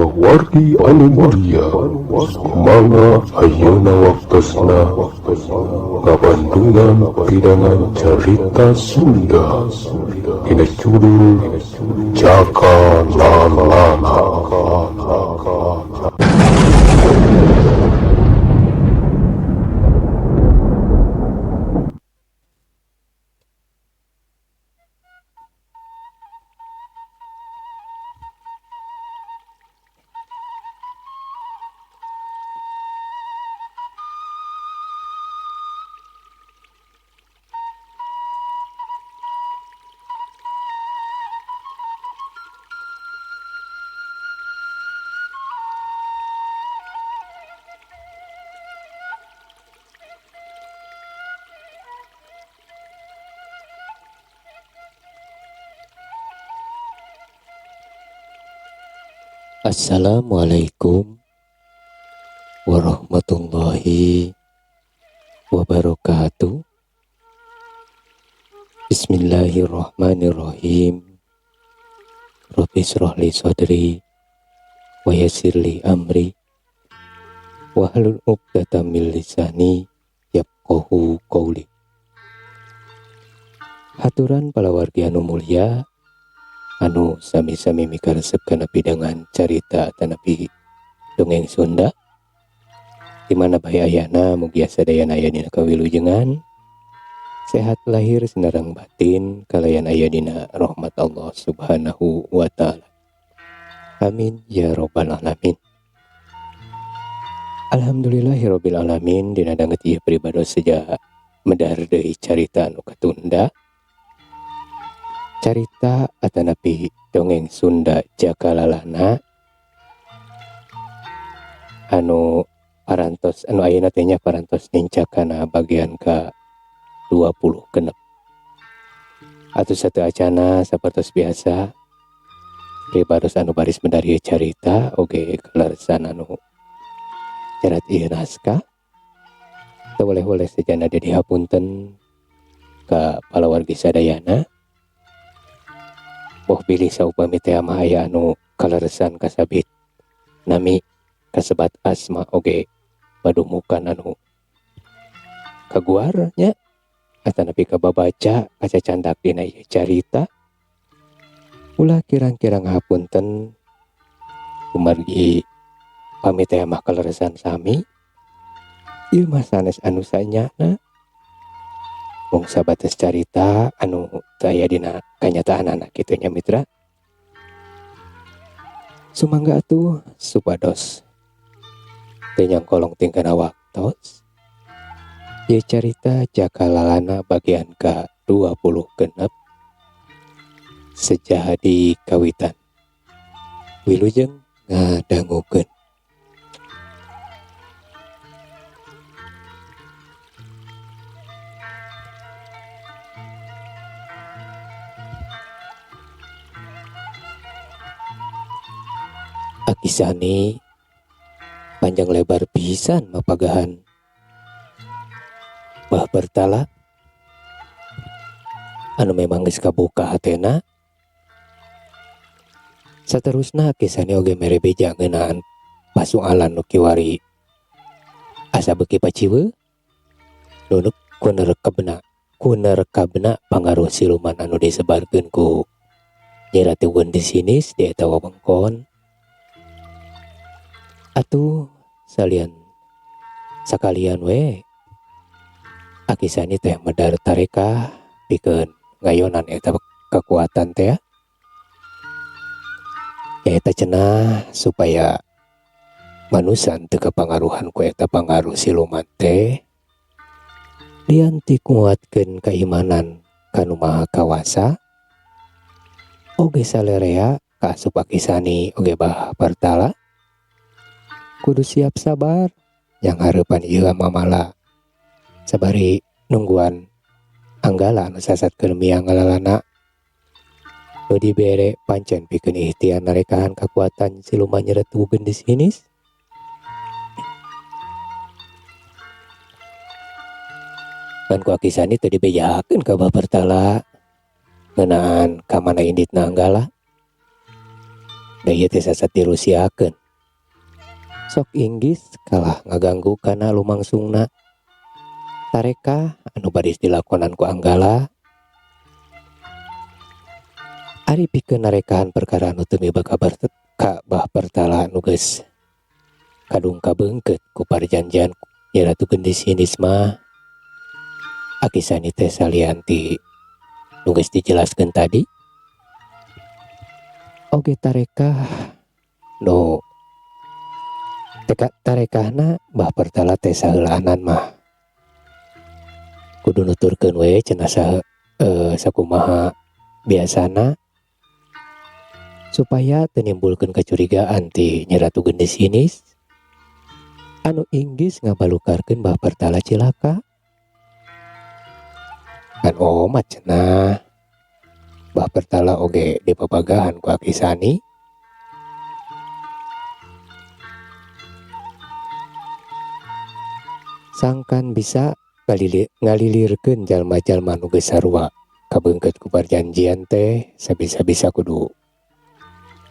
Palawargi anu mulia, mangga ayeuna waktosna ngabandungan pidangan carita Sunda dina judul Jaka Lalana. Assalamualaikum warahmatullahi wabarakatuh. Bismillahirrahmanirrahim. Rabbi shrah li sadri wa yassir li amri wahlul 'uqdatam min lisani yafqahu qawli. Haturan palawargi anu mulia anu sami-sami mikaresep kana pidangan carita atanapi dongeng Sunda di mana bae ayana, mugia sadayana aya dina kawilujengan, sehat lahir sinareng batin, kalayan aya dina rahmat Allah Subhanahu wa taala. Amin ya robbal alamin. Alhamdulillahirabbil alamin, dina danget ieu pribados seja medar deui carita anu katunda, carita atanapi dongeng Sunda Jaka Lalana anu parantos anu ayeuna teh nya parantos nincak kana bagian ka 26. Atuh sateuacana sapertos biasa pribados anu baris medar ieu carita oge kaleresan anu nyerat ieu naskah teu boleh-boleh sejana di dihapunten ka palawargi sadayana. Boh bilih saupami teh mah aya anu kaleresan kasabit nami kasebat asma oge padumukan anu kaguar nya atanapi kababaca kacacandak dina ieu carita, ulah kirang-kirang hapunten kumargi pami teh mah kaleresan sami ieu mah sanes anu sanyana, mung sabatas carita anu teu aya dina kanyataanana kitu nya, mitra. Sumangga atuh supados teu nyangkolong tingkana waktos, ieu carita Jaka Lalana bagian ka 26 seja di kawitan. Wilujeng ngadangukeun. Aki Sani panjang lebar pisan mapagahan Bah Bertala anu memang geus kabuka hatena. Saterusna Aki Sani oge mere beja ngeunaan pasualan nu kiwari asa beuki paciweuh nunuk kunerekabna pangaruh siluman anu disebarkeun ku Nyi Ratu Gendisinis di eta wewengkon. Atuh salian sakalian we Aki Sani teh medar tarekah pikeun ngayonan eta kekuatan teh nyaeta cenah supaya manusan teu kapangaruhan ku eta pangaruh siluman teh, lian ti nguatkeun kaimanan ka Nu Maha Kawasa oge salerea kaasup Aki Sani oge Bah Partala kudu siap sabar yang hareupan ieu mamala sabari nungguan Anggala anu sasat keur miang ngalalana nu dibere pancen pikeun ikhtiar narekahan kakuatan siluman Nyi Ratu Gendis Hinis. Ngan ku Aki Sani teu dibejakeun ka Bah Partala ngeunaan ka mana inditna Anggala. Da ieu teh sasat dirusiakeun. Sok inggis kalah ngaganggu kana lumangsungna. Tarekah anu baris dilakonan ku Anggala. Ari pikeun narekahan perkara anu teu miba kabar ka Bah Pertala nu geus kadung kabeungkeut ku parjanjian Nyi Ratu Gendis Hinis mah Aki Sani teh salian ti nu geus dijelaskeun tadi oge tarekah nu teka tarekahna Bah Pertala teh saheulaanan mah kudu nuturkeun we cenah sakumaha biasana supaya teu nimbulkeun kacurigaan ti Nyi Ratu Gendis Hinis anu inggis ngabalukarkeun Bah Pertala cilaka. Kan omat cenah Bah Pertala oge dipapagahan ku Aki Sani. Sangkan bisa ngalilirkeun jalma-jalma nu geus sarua kabeungkeut ku parjanjian teh sabisa-bisa kudu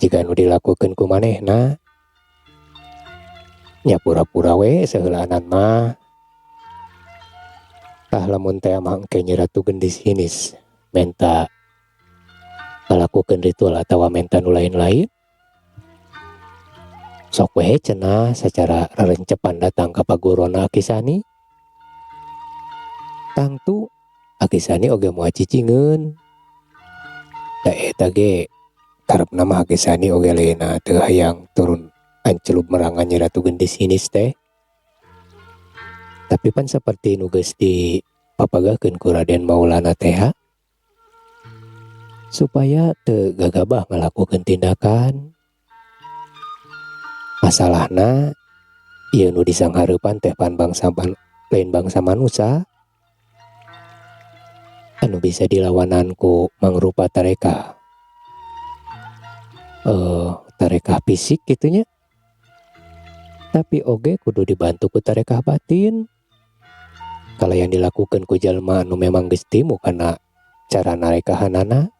jiga nu dilakukeun ku manehna. Nya pura-pura we saheulaanan mah. Tah lamun teh mah engke Nyi Ratu Gendis Hinis menta ngalakukeun ritual atawa menta nu lain-lain sok we cenah secara rerencepan datang ka pagurona Aki Sani. Tangtu Aki Sani oge moal cicingeun. Da eta ge karepna mah Aki Sani oge leuna teu hayang turun ancelub merangan Nyi Ratu Gendis Hinis teh. Tapi pan saperti nu geus dipapagahkeun ku Raden Maulana teh supaya teu gagabah ngalakukeun tindakan. Masalahna ieu nu disanghareupan teh pan bangsa lain bangsa manusa anu bisa dilawanan ku mangrupa tarekah. Tarekah fisik gitunya. Tapi oge kudu dibantu ku tarekah batin. Kalau yang dilakukan ku jalma anu memang geus timu kana cara narekahanana.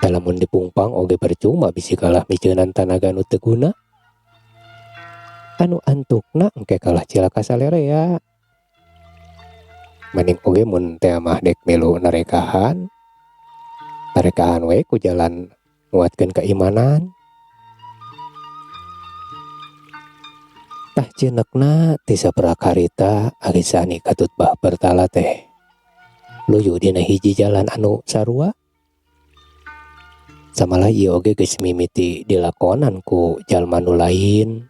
Lamun dipungpang oge percuma bisi kalah miceunan tanaga nu teu guna. Anu antukna engke kalah cilaka salerea. Maning oge mun teh mah dek milu narekahan. Narekahan we ku jalan nguatkeun keimanan. Tah cenekna ti saprakarita Aki Sani katut Bah Pertala teh luyu dina hiji jalan anu sarua. Samalah ieu oge geus mimiti dilakonan ku jalma nu lain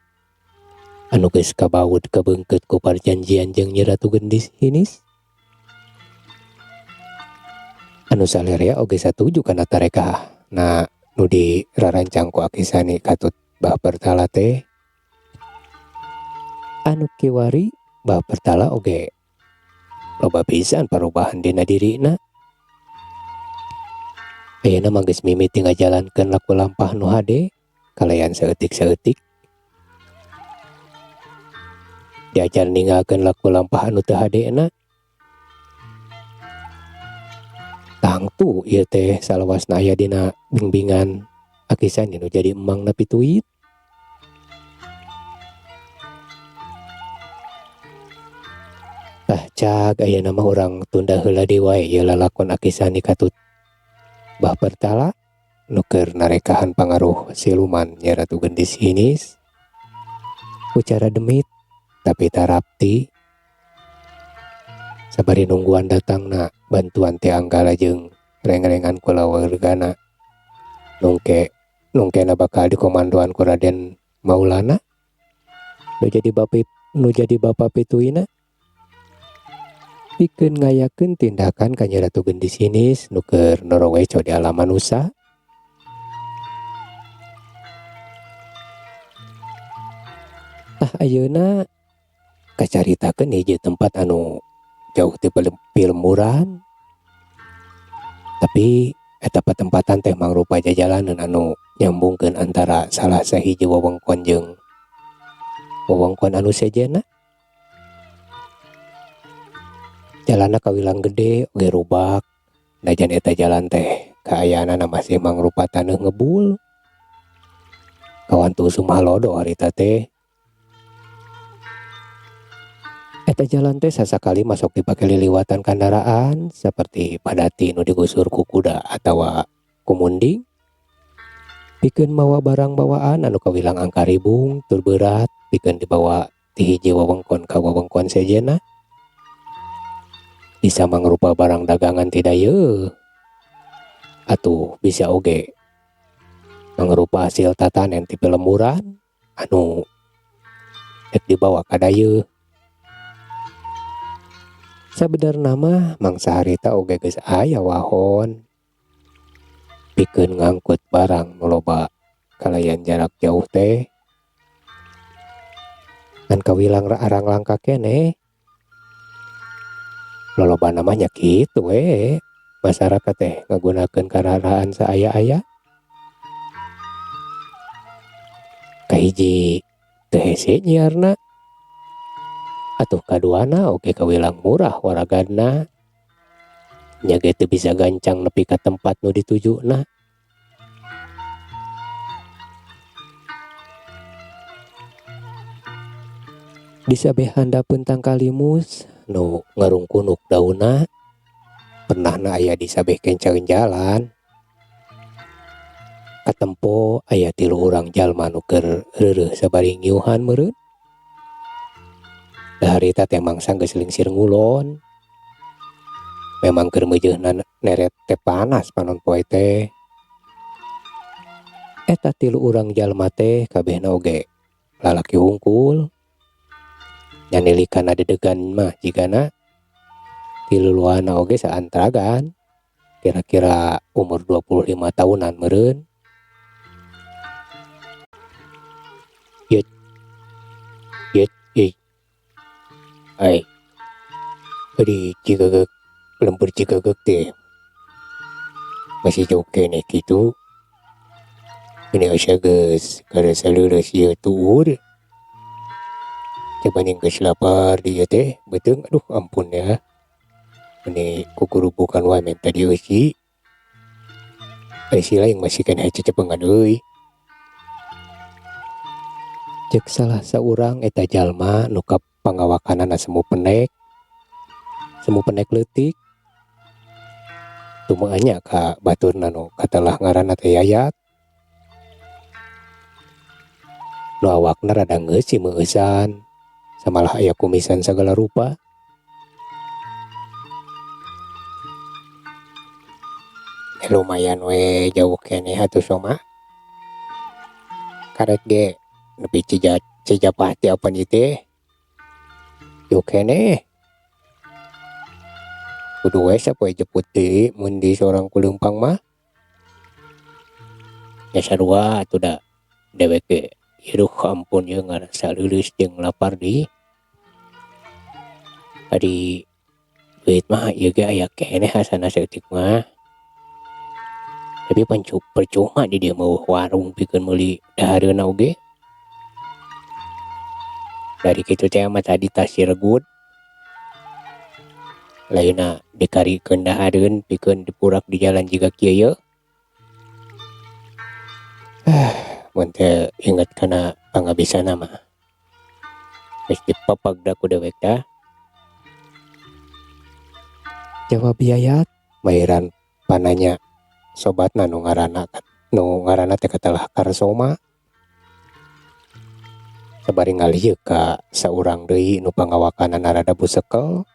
anu geus kabaud kabeungkeut ku parjanjian jeung Nyi Ratu Gendis Hinis. Anu salerea oge satuju kana tarekah na nu dirarancang ku Aki Sani katut Bah Pertala teh. Anu kiwari Bah Pertala oge loba pisan parubahan dina dirina. Ayeuna mah geus mimiti ngajalankeun laku lampah nu hade kalayan saeutik-saeutik. Diajar ninggalkeun laku lampah anu teu hadena. Tangtu ieu teh salawasna aya dina bimbingan Aki Sani nu jadi emangna pituit. Tah cag ayeuna mah urang tunda heula deui wae ieu lalakon Aki Sani katut Bah Pertala nu keur narekahan pangaruh siluman Nyi Ratu Gendis Hinis. Ku cara demit tapi tarapti. Sabari nungguan datangna bantuan ti Anggala jeung reng-rengan kulawargana nungkena bakal dikomandoan ku Raden Maulana nu jadi bapa pituina. Pikeun ngayakeun tindakan ka Nyi Ratu Gendis Hinis nu keur noroweco di alam manusa. Tah ayeuna kacaritakeun hiji tempat anu jauh ti pilmuran. Tapi eta patempatan teh mangrupa jajalanan anu nyambungkeun antara salah sahiji wewengkon jeung wewengkon anu sejenna. Jalanna kawilang gede oge rubak, najan eta jalan teh kaayaanana masih mangrupa taneuh ngebul. Kawantu usum halodo harita teh. Eta jalan teh sasakali masuk dipake liliwatan kandaraan saperti padati nu digusur ku kuda atawa ku munding. Pikeun mawa barang bawaan anu kawilang angkaribung tur beurat pikeun dibawa ti hiji wewengkon ka wewengkon sejenna. Bisa mangrupa barang dagangan ti dayeuh atuh bisa oge mangrupa hasil tatanen ti pelemburan anu rek dibawa ka dayeuh. Sabenerna mah mangsa harita oge geus aya wahon pikeun ngangkut barang nu loba kalayan jarak jauh teh. Ngan kawilang arang langka keneh. Lolobana mah nya kitu we masyarakat teh ngagunakeun kandaraan saaya-aya. Kahiji teu hese nyiarna. Atuh kaduana oge kawilang murah waragadna. Nya ge teu bisa gancang nepi ka tempat nu ditujuna. Di sabeh handapeun tangkal limus nu ngarungkunuk daunna pernahna aya di sabeh kencaeun jalan. Katempo aya tilu urang jalma nu keur reureuh sabari ngiuhan meureun. Da harita teh mangsa geus lingsir ngulon. Memang keur meujeunna neret teh panas panon poe teh. Eta tilu urang jalma teh kabehna oge lalaki hungkul. Nyanilikan adedegan mah jigana tiluluana oge saantragan. Kira-kira umur 25 tahunan meureun. Yet. Yet, yet. Ai. Di Cigegeg, lembur Cigegeg teh. Masih jauh keneh kitu. Ini asa geus karasa leureus ieu tuur. Coba ning geus lapar di ieu teh, beuteung aduh ampun ya. Ini kukurubukan wae menta dieusi. Ai si lain masih keneh cecepengan euy. Ceuk salah saurang eta jalma nu pangawakanana semu pendek. Semu pendek leutik. Tumaanya nya ka baturna nu katelah ngaranna teh Yayat. Nu awakna rada geus meueusan. Samalah aya kumisan sagala rupa. Lumayan we jauh keneh atuh soma. Karek ge nepi Cijapati apan ieu teh. Jauh keneh. Kudu we sapoe jeput deui mun di sorang ku leumpang mah. Nya sarua atuh da dewek ge. Iruh ampun ieu ngarasa leuleus jeung lapar deui. Ari duit mah ieu ge aya keneh asana saeutik mah. Tapi pan percuma di dieu mah warung pikeun meuli dahareunna oge. Dari kitu teh mah tadi tas Ciregut. Lainna dikarikeun dahareun pikeun dipurak di jalan jiga kieu ye. Mun teu inget kana pangabisana mah. Geus dipepeg da ku dewek tah. Jawab Yayat mairan pananya sobatna nu ngaranna teh katelah Karsoma. Sabari ngalieuk ka saurang deui nu pangawakanana rada busekel.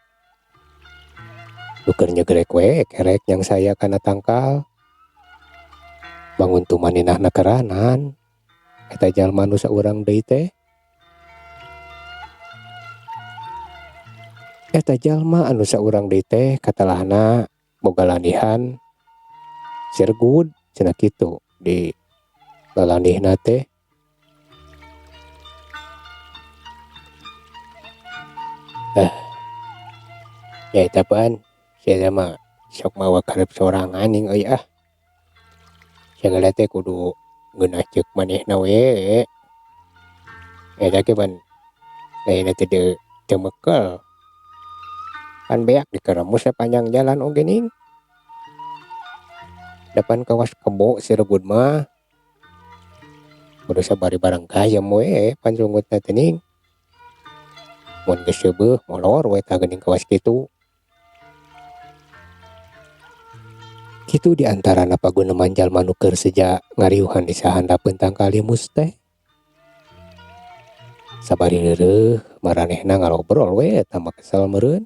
Nu keur nyegrek we kerek yang saya kana tangkal. Bangun tumaninahna keranan. Eta jalma nu saurang deui teh. Eta jalma anu saurang deui teh katelahna boga landihan Sirgud cenah kitu di lalandihna teh. Ya eta pan sia mah sok mawa karep sorangan ning euy ah. Sagala teh kudu ngeunah ceuk manehna we. Eta ge pan lainna teh teu mekel. Pan beak dikeremus sapanjang jalan oge ning. Depan kawas kebo si Rebud mah. Kudu sabari barang gayem we pan sungutna teh ning. Mun geus seubeuh molor we tah geuning kawas kitu. Kitu di antarana paguneman jalma nu keur seja ngariuhan di sahandapeun tangkal limus teh. Sabari reureuh maranehna ngalobrol we eta mah kesel meureun.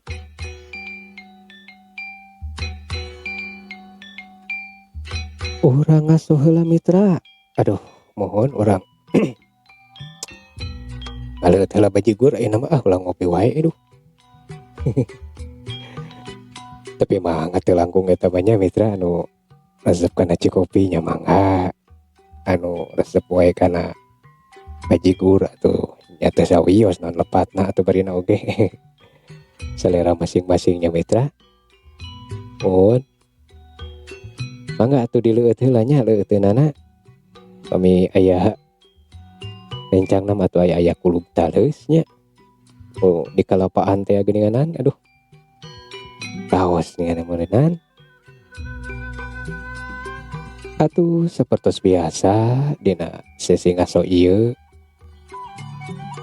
Urang ngaso heula mitra. Aduh, mohon urang ngaleueut heula bajigur ayeuna mah ah ulah ngopi wae aduh. Tapi mangga teu langkung eta mah nya mitra anu resep kana cikopi nya mangga. Anu resep wae kana bajigur atuh nya teu sawios naon lepatna atuh barina oge. Selera masing-masing nya mitra. Mun mangga atuh dileueut heula nya leueuteunana. Pami aya rencangna mah atuh aya-aya kulub taleus nya. Oh, di kalapaan teh geuninganan aduh. Raos ningan meureunan. Atuh sapertos biasa dina sesi ngaso ieu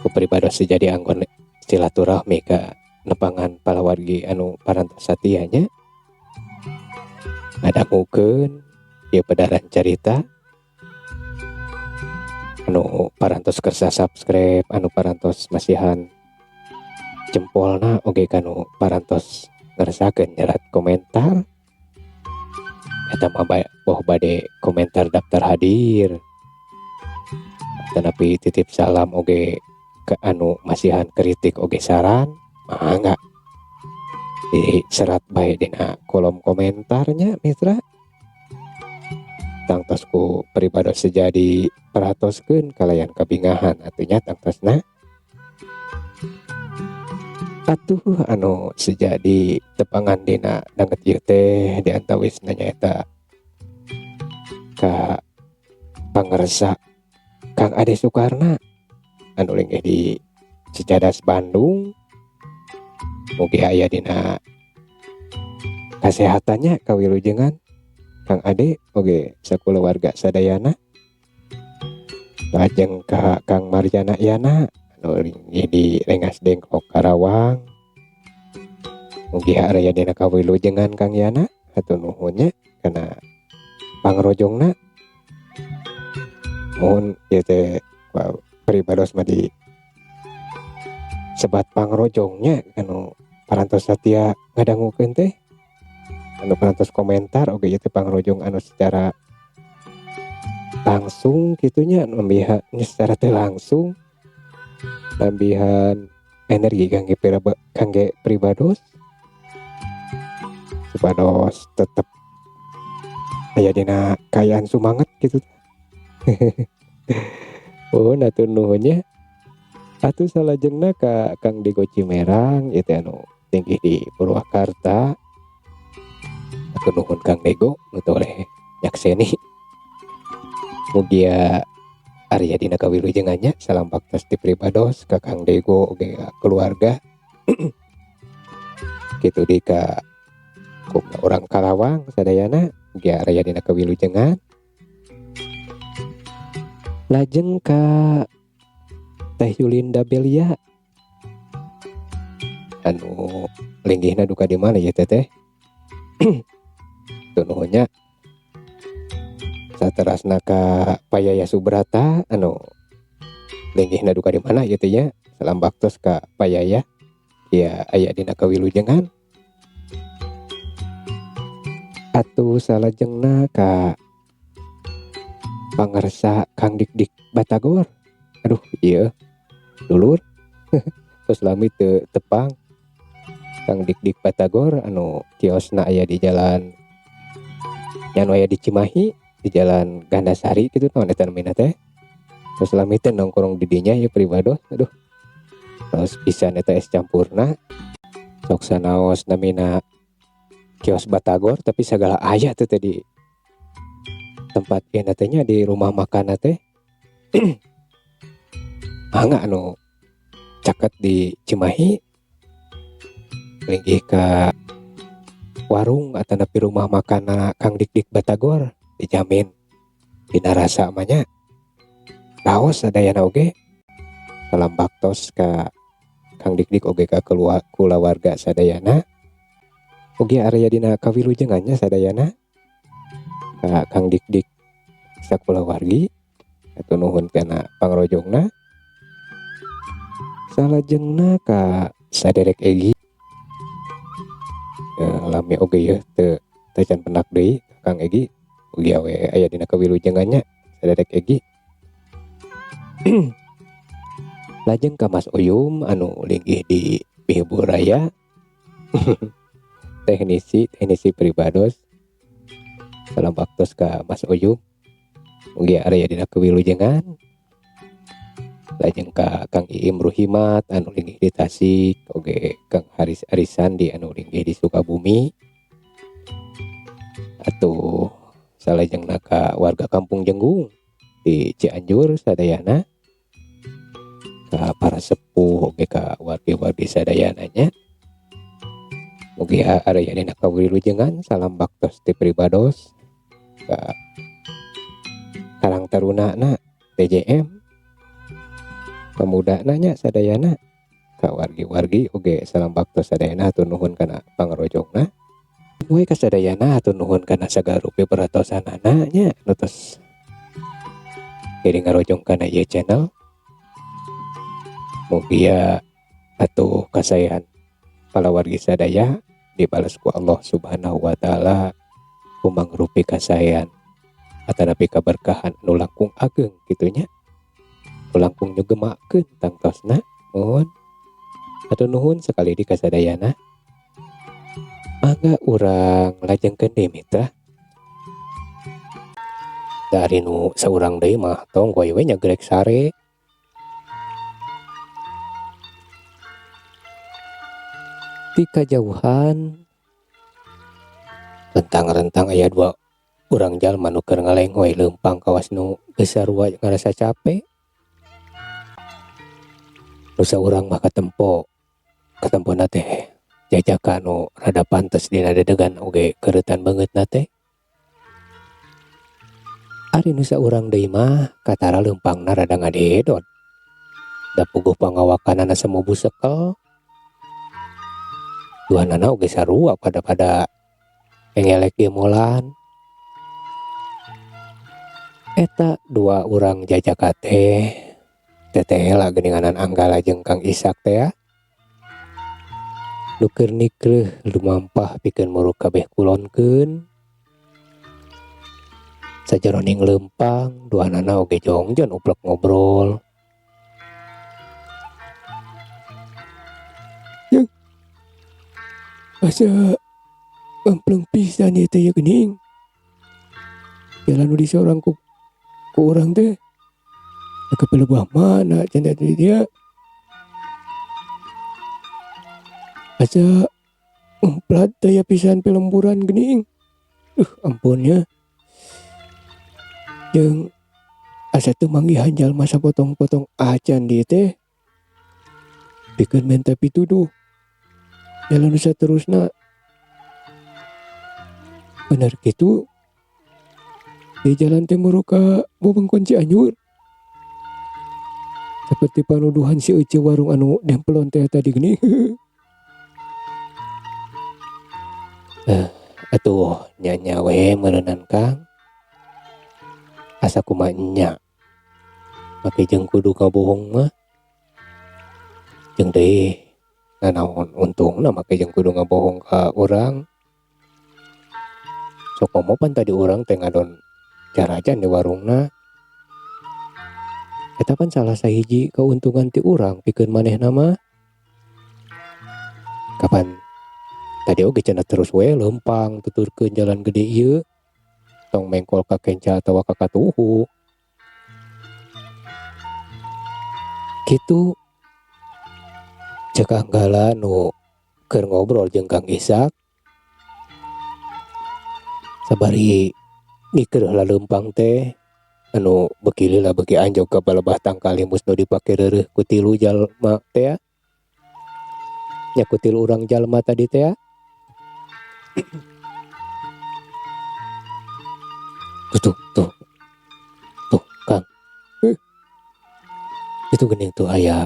ku pribados jadi anggon silaturahmi ka nepangan palawargi anu parantos satia nya. Ngadangukeun ieu pedaran carita anu parantos kersa subscribe, anu parantos masihan jempolna oge kanu parantos ngersakeun nyerat komentar. Eta mah boh bade komentar daftar hadir tetapi titip salam oge ke anu masihan kritik oge saran mangga diserat bae dina kolom komentarnya mitra. Tangtos ku pribados sejadi perhatoskeun kalayan kabingahan atunya tangtosna. Atuh anu sejadi tepangan dina danget ieu teh di antawisna nyaeta ka pangersa Kang Ade Sukarna anu linggih di Cicadas Bandung. Mugi aya dina kasehatannya kawilujengan Kang Ade oge sakulawarga sadayana. Lajeng ka Kang Marjana Yana anu linggih di Rengas Dengklok Karawang. Mugi aya dina kawilujengan Kang Yana, hatur nuhun nya kana pangrojongna. Mohon ieu teh pribados mah di sebat pangrojongnya anu parantos satia ngadangukeun teh, anu parantos komentar oge ieu teh pangrojong anu secara langsung kitunya, nambihan secara teh langsung nambihan energi kangge kangge pribados supados tetep aya dina kaayaan sumanget gitu. Oh, hatur nuhun nya. Atuh salajengna ka Kang Digo Cimerang ieu teh anu tinggi di Purwakarta. Hatur nuhun Kang Digo nu toleh nyakseni. Mugia area dina kawilujengan nya. Salam baktos ti pribados ka Kang Digo oge ka keluarga. Kitu di ka urang Karawang sadayana mugia area dina kawilujengan. Lajeng ka Teh Yulinda Belia anu linggihna duka di mana ya teteh. Hatur nuhun nya. Saterasna ka Payaya Subrata anu linggihna duka di mana ieu teh nya. Salam baktos ka Payaya ya aya dina kawilujengan. Atuh salajengna ka pangersa Kang Dik-dik Batagor. Aduh ieu dulur. Terus lami teu tepang Kang Dik-dik Batagor anu kiosna aya di jalan anu aya di Cimahi di jalan Gandasari kitu naon eta namina teh. Terus lami teh nongkrong di dinya ieu pribados. Aduh. Terus pisan eta es campurna. Sok sanaos namina kios Batagor tapi sagala aya teh di tempat ieu teh nya di rumah makan teh. Mangga anu caket di Cimahi linggih ka warung atanapi rumah makan Kang Dik-dik Batagor. Dijamin dina rasa mah nya raos sadayana oge. Salam baktos ka Kang Dikdik oge ka kulawarga sadayana. Oge area dina kawilujengan nya sadayana ka Kang Dikdik sakulawargi. Hatur nuhun kana pangrojongna. Salajengna ka saderek Egi. Lami oge yeuh teu tacan pendak deui Kang Egi. Ugi awe aya dina kawilujengan nya saderek Egi. Lajeng ka Mas Uyum anu linggih di Bihbur Raya. Teknisi pribados. Salam baktos ka Mas Uyum. Mugi aya dina kawilujengan. Lajeng ka Kang Iim Ruhimat anu linggih di Tasik, oge Kang Haris Arisandi anu linggih di Sukabumi. Atuh salajengna ka warga Kampung Jenggung di Cianjur sadayana, ka para sepuh oge ka wargi-wargi sadayana nya. Mugi aya dina kawilujengan. Salam baktos ti pribados ka Karang Taruna na TJM, pemuda nanya sadayana, ka wargi-wargi oge salam baktos sadayana. Hatur nuhun kana pangrojongna. We ka sadayana hatur nuhun kana sagarupi perhatosanana nya nu tos jadi ngarojong kana ieu channel. Mugia atuh kasayan palawargi sadaya dibales ku Allah Subhanahu wa taala ku mangrupi kasayan atanapi kaberkahan anu langkung ageng kitu nya, nu langkung nyugemakeun tangtosna. Nuhun hatur nuhun sekali di kasadayana. Mangga urang lajengkeun deui mitra. Dari nu saurang deui mah tong koy we nyagrek sare. Ti kajauhan rentang-rentang aya dua urang jalma nu keur ngalenghoy leumpang kawas nu geus sarua ngarasa capek. Nu saurang mah katempo, katempona teh jajaka nu rada pantes dina dedegan oge keuretan beungeutna teh. Ari nu saurang deui mah katara leumpangna rada ngadedot. Da puguh pangawakanana semubu sekel. Duanana oge sarua pada-pada engelek gemolan. Eta dua urang jajaka teh teteh lah geuninganan Anggala jeung Kang Isak teh ya. Nu keur nikreuh lumampah pikeun muruk kabeh kulonkeun. Sajeroning leumpang duanana oge jongjon uplek ngobrol. Jeung asa gampleng pisan ieu teh ieu geuning. Jalan nu disorang ku urang teh ke pelebah mana cenah teh dia. Asa umplat teh ya pisan pelemburan geuning. Ampun ya. Jeung asa teu manggihan jalma sapotong-potong acan dieu teh. Pikeun menta pituduh. Jalan nu saterusna. Bener kitu. Di jalan teh muru ka wewengkon Cianjur. Seperti panuduhan si Ece warung anu dempelon teh tadi gini. Atuh nya-nya we meureunan Kang. Asa kumaha nya. Make jeung kudu kabohong mah. Jeung deui nanaon untungna make jeung kudu ngabohong ka urang. Sok komo pan tadi urang teh ngadon jarajan di warungna. Eta pan salah sahiji keuntungan ti urang pikeun manehna mah. Kapan tadi oge cenah terus we leumpang tuturkeun jalan gede ieu. Tong mengkol ka kenca atawa ka katuhu. Kitu cek Anggala nu keur ngobrol jeung Kang Isak. Sabari nikreuh laleumpang teh anu beuki lila beuki anjog ka balebah tangkal limus nu dipake reureuh ku tilu jalma teh. Nya ku tilu urang jalma tadi teh. Tuh tuh tuh. Tuh, Kang. Itu geuning tuh aya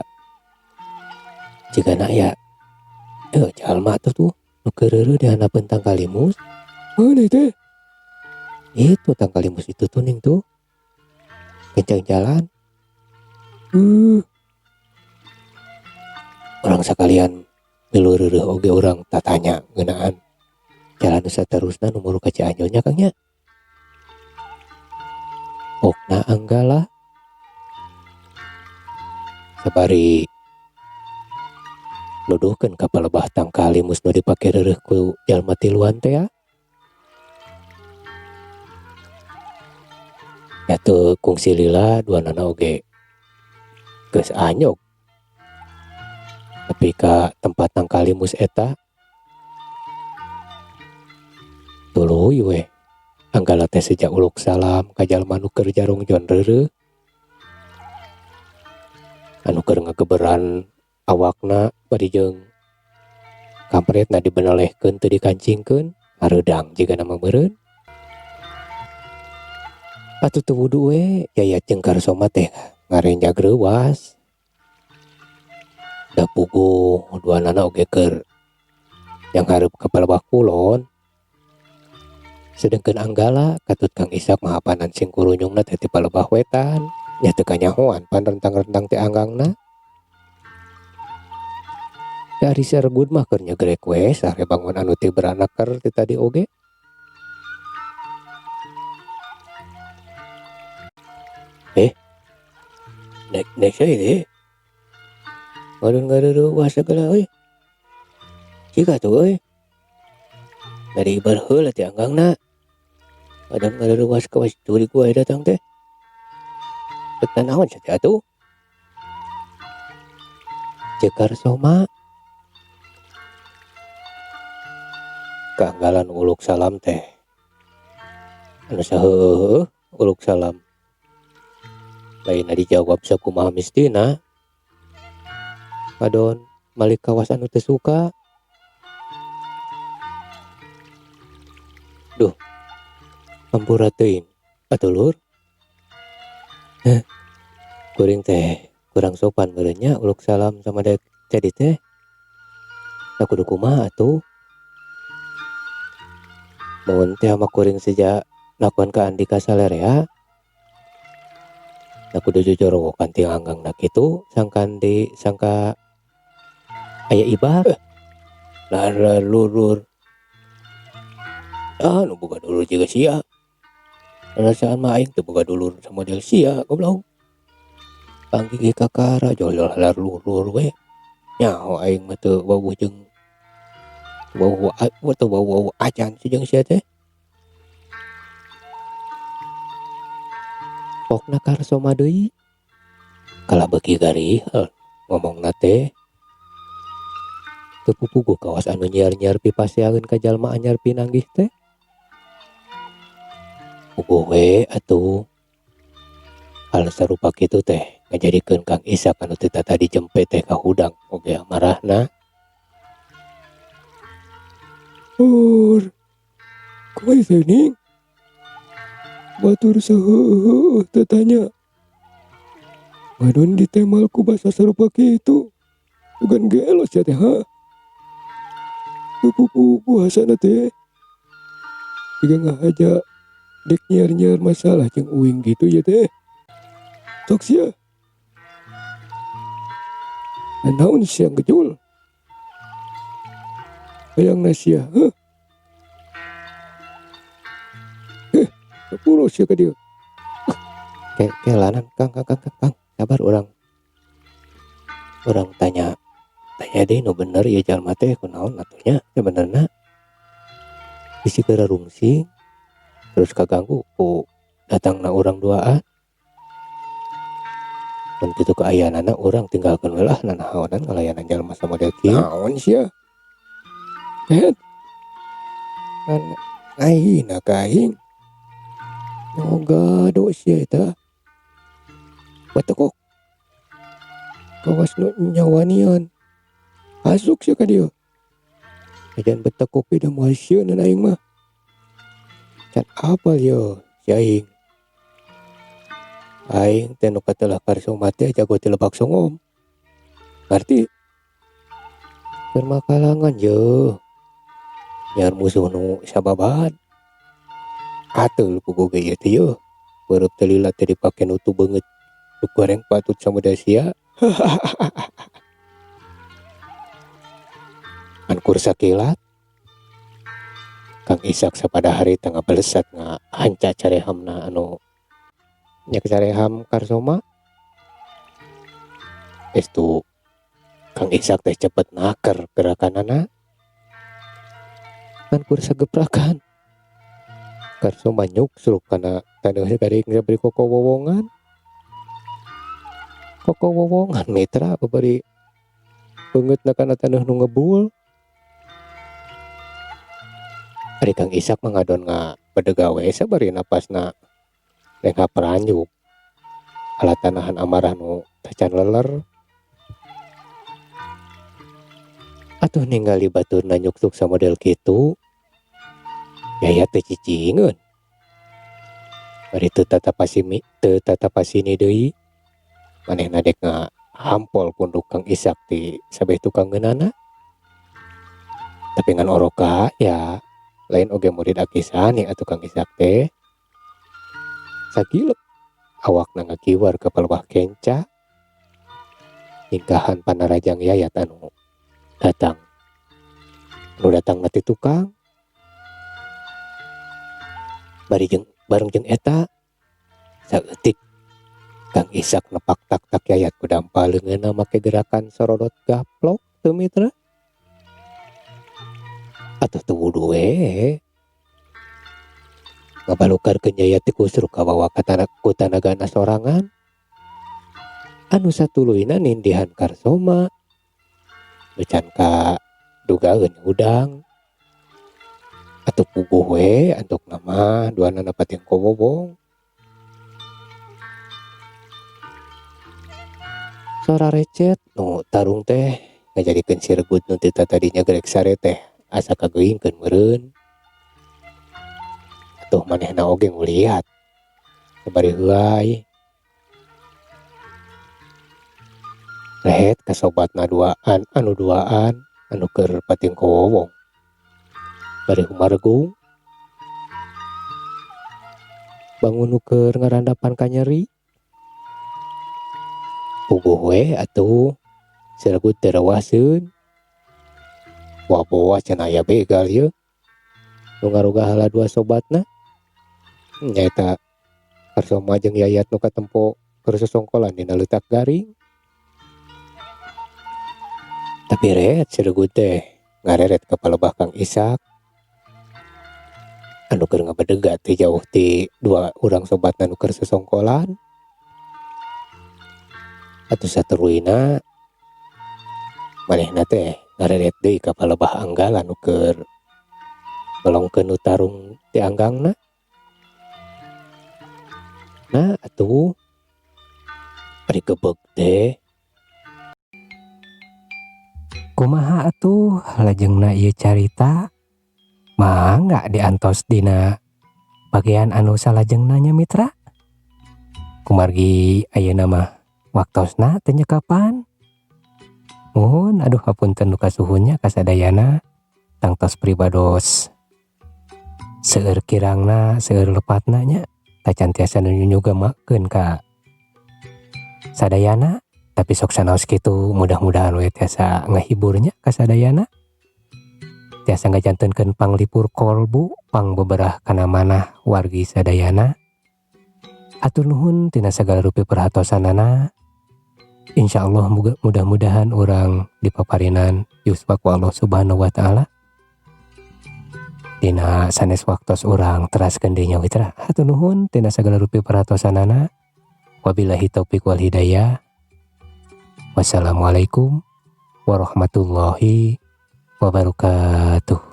jigana aya jalma tuh tuh nu keur reureuh di handapeun tangkal limus. Mana teh? Itu tangkal limus itu tuh ning tuh. Kencang jalan. Urang sakalian milu reureuh oge urang tatanya ngeunaan jalan nu saterusna nu muru ka Cianjur nya Kang nya. Pokna Anggala sabari nuduhkeun ka palebah tangkal limus nu dipake reureuh ku jalma tiluan teh ya. Nya teu kungsi lila duanana oge geus anyog. Tapi ka tempat tangkal limus eta tuluy we Anggala teh seja uluk salam ka jalma nu keur jarongjon reureuh. Anu keur ngageberan awakna bari jeung kampretna dibenelehkeun teu dikancingkeun hareudang jigana mah meureun. Atuh teu wudu we Yayat jeung Karsoma teh ngarenjag reuwas. Da puguh duanana oge keur yang hareup ka palebah kulon. Sedengkeun Anggala katut Kang Isak mah apanan sing kurunyungna teh ti palebah wetan. Nya teu kanyahoan pan rentang-rentang teh anggangna. Da ari Sergud mah keur nyegrek we sare bangun anu ti beranaker ti tadi oge. Nek nek saya deh. Ngadon ngareurewas segala euy. Jika tuh euy. Dari ibar heula teh anggangna. Ngadon ngareurewas kawas curi gua datang teh. Rek nanaon sia teh atuh. Ceuk Karsoma. Kaanggalan uluk salam teh. Anu saheueuh uluk salam. Lainna dijawab sakumaha mistina. Padon malik kawas anu teu suka. Duh. Hampura teuing atuh lur. Heh. Kuring teh kurang sopan meureun nya uluk salam sama dek jadi teh. Da kudu kumaha atuh. Mun teh ama kuring seja lakuan ka Andika salerea. Da kudu jojorowokan ti anggangna kitu sangkan di sangka aya ibar. Lara lurur. Ah nu boga dulur jiga sia. Perasaan mah aing teu boga dulur samodel sia goblok. Panggih ge kakara jol-jol halar lurur we. Nyaho aing mah teu wawuh jeung wawuh teu wawuh acan si jeung sia teh. Pokna Karsoma deui. Kalah beuki garihel ngomongna teh. Teu pupuguh kawas anu nyiar-nyiar pipaseaeun ka jalma anyar pinanggih teh. Puguh we atuh. Hal sarupa kitu teh ngajadikeun Kang Isak anu teu tadi jempe teh kahudang oge amarahna. Hur. Kumaha teh ning? Batur saheueuh teu tanya. Ngadon ditemal ku basa sarupa kitu. Bukan gelo sia teh ha. Teu pupuguh hasana teh. Jiga ngahaja dek nyiar-nyiar masalah jeung uing gitu ya teh. Sok sia. Naon sia ngejul? Hayangna sia, heuh. Sepuluh sia ka dieu. Kelanan Kang, Kang, Kang, Kang, sabar urang. Urang tanya, tanya deui nu bener ieu jalma teh kunaon atuh nya sebenarna. Bisi keur rungsing terus kaganggu ku datangna urang duaan. Mun kitu kaayaanana urang tinggalkeun we lah nanaonan ngalayanan jalma samodel kieu. Naon sia? Het. Kan ngahina ka aing. Nyogado sia eta. Batekok. Kawas nu nyawanian. Asuk sia ka dieu. Ajan betekok da moal sieun aing mah. Can apal ye Si aing. Aing teh nu katelah Karsoma teh jago ti Lebak Songom. Ngarti? Keur makalangan yeuh. Nyiar musuh nu sababad. Ateul puguh ge ieu teh yeuh. Beureum teh lila teh dipake nutu beungeut nu goreng patut samuda sia. Ngan kur sakilat Kang Isak sapada harita ngabalesat ngahanca carehamna anu nya careham Karsoma. Estu Kang Isak teh cepet naker gerakanana. Ngan kur sageprakan Karsoma nyuksruk kana taneuh garing bari kokowowongan. Kokowowongan mitra babari beungeutna kana taneuh nu ngebul. Ari Kang Isak mah ngadon ngabedega we sabari napasna lengha peranjuk. Alat tanahan amarah nu tacan leler. Atuh ningali baturna nyuksuk samodel kitu, Yayat teh cicingeun. Bari teu tatapasini deui, manehna dek ngahampol punduk Kang Isak ti sabeh tukang ngeunana. Tapi ngan oroka ya lain oge murid Akisani atuh Kang Isak teh. Sagilep awakna ngakiwar ka palebah kenca. Ningkahan panarajang Yayat anu datang. Anu datangna ti tukang. Bari jeung bareng jeung eta saeutik Kang Isak nepak tak-tak Yayat ku dampa leungeunna make gerakan sorodot gaplok teu mitra. Atuh teu wudu we. Ngabalukarkeun Yayat teh kusruk kabawa ku tanagana sorangan. Anu satuluyna nindihan Karsoma. Nu can kadugaeun hudang. Atuh puguh we antokna mah duanana pating kowowong. Sora recet nu tarung teh ngajadikeun si Regut nu ti tatadinya gerek sare teh asa kageuingkeun meureun. Atuh manehna oge nguliat sabari heuay. Rehet ka sobatna duaan anu duaan anu keur pating kowowong. Bari humargung bangun nu keur ngarandapan kanyeri. Puguh we atuh si Regut teh rewaseun. Boa-boa cenah aya begal ieu. Nu ngaruga hala dua sobatna. Nyaeta Karsoma jeung Yayat nu katempo keur sosongkolan dina leutak garing. Tapi ret si Regut teh ngareret ka palebah Kang Isak. Anu keur ngabedega teh jauh ti dua urang sobatna nu keur sosongkolan. Atuh sateruyna manehna teh ngareret deui ka palebah anggalan nu keur melongkeun nu tarung ti anggangna. Nah atuh ari gebeg teh. Kumaha atuh lajengna ieu carita? Mangga diantos dina bagian anu salajengna nya mitra. Kumargi ayeuna mah waktosna teu nyekapan. Muhun aduh hapunten nu kasuhunnya kasadayana tangtos pribados seueur kirangna seueur lepatna nya tacan tiasa nu nyugemakeun ka sadayana. Tapi sok sanaos kitu mudah-mudahan we tiasa ngahiburnya kasadayana. Tiasa ngajantenkeun panglipur kolbu pangbeberah kana manah wargi sadayana. Hatur nuhun tina sagala rupi perhatosanana. Insyaallah mudah-mudahan urang dipaparinan yuswa ku Allah Subhanahu wa taala. Dina sanes waktos urang teraskeun deui nya mitra. Hatur nuhun tina sagala rupi perhatosanana. Wabillahi taufik wal hidayah. Wassalamualaikum warahmatullahi wabarakatuh.